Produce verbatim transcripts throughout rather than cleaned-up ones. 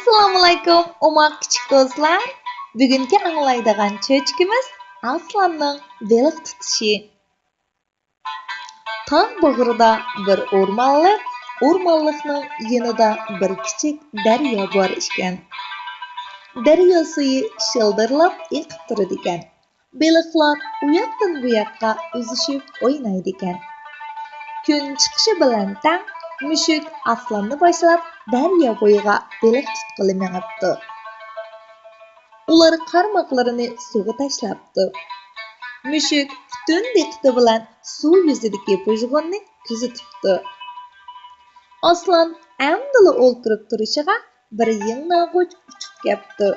ئەسسالامۇئەلەيكۇم، ئوماق كىچىك دوستلار. بۈگۈنكى ئاڭلايدىغان چۆچىكىمىز ئاسلاننىڭ بېلىق تۇتۇشى. تاغ باغرىدا بىر ئورمانلىق، ئورمانلىقنىڭ يېنىدا بىر كىچىك دەريا بار ئىكەن. دەريا سۈيى شىلدىرلاپ ئېقىپ تۇرىدىكەن. بېلىقلار ئۇياقتىن بۇياققا ئۈزۈشۈپ ئوينايدىكەن. كۈن چىقىشى بىلەن تەڭ مۈشۈك ئاسلاننى باشلاپ دەريا بويىغا بېلىق تۇتقىلى مېڭىپتۇ. ئۇلار قارماقلىرىنى سۇغا تاشلاپتۇ. مۈشۈك پۈتۈن دىققىتى بىلەن سۇ يۈزىدىكى بۇژغۇننى كۆزىتىپتۇ. ئاسلان ئەمدىلا ئولتۇرۇپ تۇرۇشىغا بىر يىڭناغۇچ ئۇچۇپ كەپتۇ.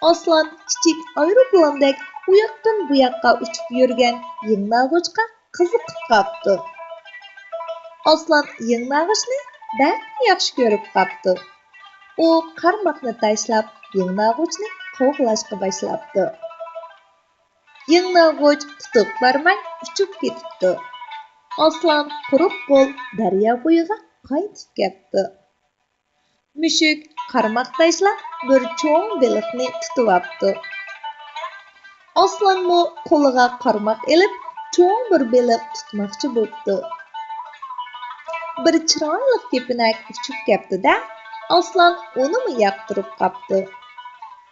ئاسلان كىچىك ئايروپىلاندەك ئۇياقتىن بۇياققا ئۇچۇپ يۈرگەن يىڭناغۇچقا قىزىقىپ قاپتۇ. ئاسلان يىڭناغۇچنى بەكمۇ ياخشى كۆرۈپ قاپتۇ. ئۇ قارماقنى تاشلاپ، يىڭناغۇچنى قوغلاشقا باشلاپتۇ. يىڭناغۇچ تۇتۇپ بارماي ئۇچۇپ كېتىپتۇ. ئاسلان قۇرۇق قول دەريا بويىغا قايتىپ كەپتۇ. مۈشۈك قارماق تاشلاپ بىر چوڭ بېلىقنى تۇتۇۋاپتۇ. ئاسلانمۇ قولىغا قارماق ئېلىپ، چوڭ بىر بېلىق تۇتماقچى بوپتۇ. بىر چىرايلىق كېپىنەك ئۇچۇپ كەپتۇ-دە، ئاسلان ئۇنىمۇ ياقتۇرۇپ قاپتۇ.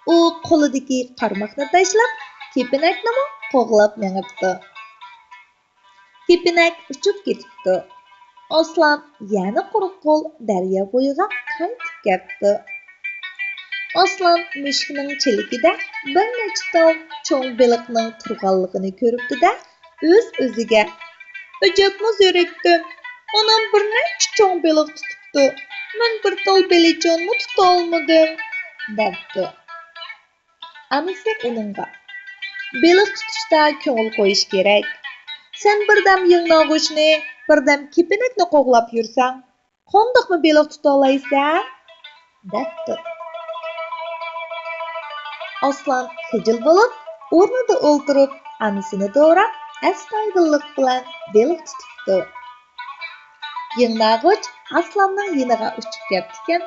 ئۇ قولىدىكى قارماقنى تاشلاپ، كېپىنەكنىمۇ قوغلاپ مېڭىپتۇ. كېپىنەك ئۇچۇپ كېتىپتۇ. ئاسلان يەنە قۇرۇق قول دەريا بويىغا قايتىپ كەپتۇ. ئاسلان مۈشۈكنىڭ چېلىكىدە بىر نەچچە تال چوڭ بېلىقنىڭ تۇرغانلىقىنى كۆرۈپتۇ-دە، ئۆز-ئۆزىگە، «ئەجەبمۇ زېرىكتىم. ئانام بىر نەچچە چوڭ بېلىق تۇتۇپتۇ. مەن بىر تال بېلىچانمۇ تۇتالمىدىم» دەپتۇ. ئانىسى ئۇنىڭغا، «بېلىق تۇتۇشتا كۆڭۈل قويۇش كېرەك. سەن بىردەم يىڭناغۇچنى، بىردەم كېپىنەكنى قوغلاپ يۈرسەڭ، قانداقمۇ بېلىق تۇتالايسەن؟» دەپتۇ. ئاسلان خىجىل بولۇپ، ئورنىدا ئولتۇرۇپ، ئانىسىنى دوراپ، ئەستايىدىللىق بىلەن بېلىق تۇتۇپتۇ. يىڭناغۇچ ئاسلاننىڭ يېنىغا ئۇچۇپ كەپتىكەن،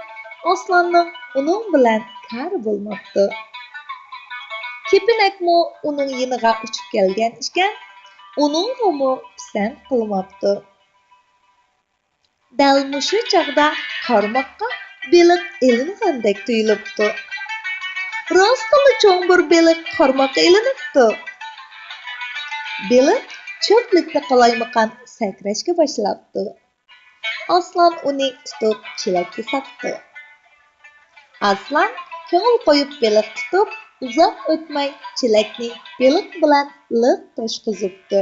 ئاسلاننىڭ ئۇنىڭ بىلەن كارى بولماپتۇ. كېپىنەكمۇ ئۇنىڭ يېنىغا ئۇچۇپ كەلگەن ئىكەن، ئۇنىڭغىمۇ پىسەنت قىلماپتۇ. دەل مۇشۇ چاغدا قارماققا بېلىق ئېلىنغاندەك تۇيۇلۇپتۇ. راستتىنلا چوڭ بىر بېلىق قارماققا ئېلىنىپتۇ. بېلىق چۆپلۈكتە قالايمىقان سەكرەشكە باشلاپتۇ. ئاسلان ئۇنى تۇتۇپ چېلەككە ساپتۇ. ئاسلان كۆڭۈل قويۇپ بېلىق تۇتۇپ، ئۇزاق ئۆتمەي چېلەكنى بېلىق بىلەن لىق توشقۇزۇپتۇ.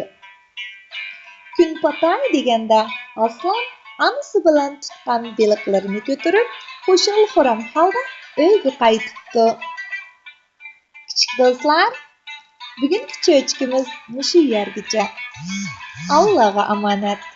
كۈن پاتاي دېگەندە ئاسلان ئانىسى بىلەن تۇتقان بېلىقلىرىنى كۆتۈرۈپ، خۇشال-خۇرام ھالدا ئۆيگە قايتىپتۇ. كىچىك دوستلار، بۈگۈنكى چۆچىكىمىز مۇشۇ يەرگىچە. ئاللاغا ئامانەت.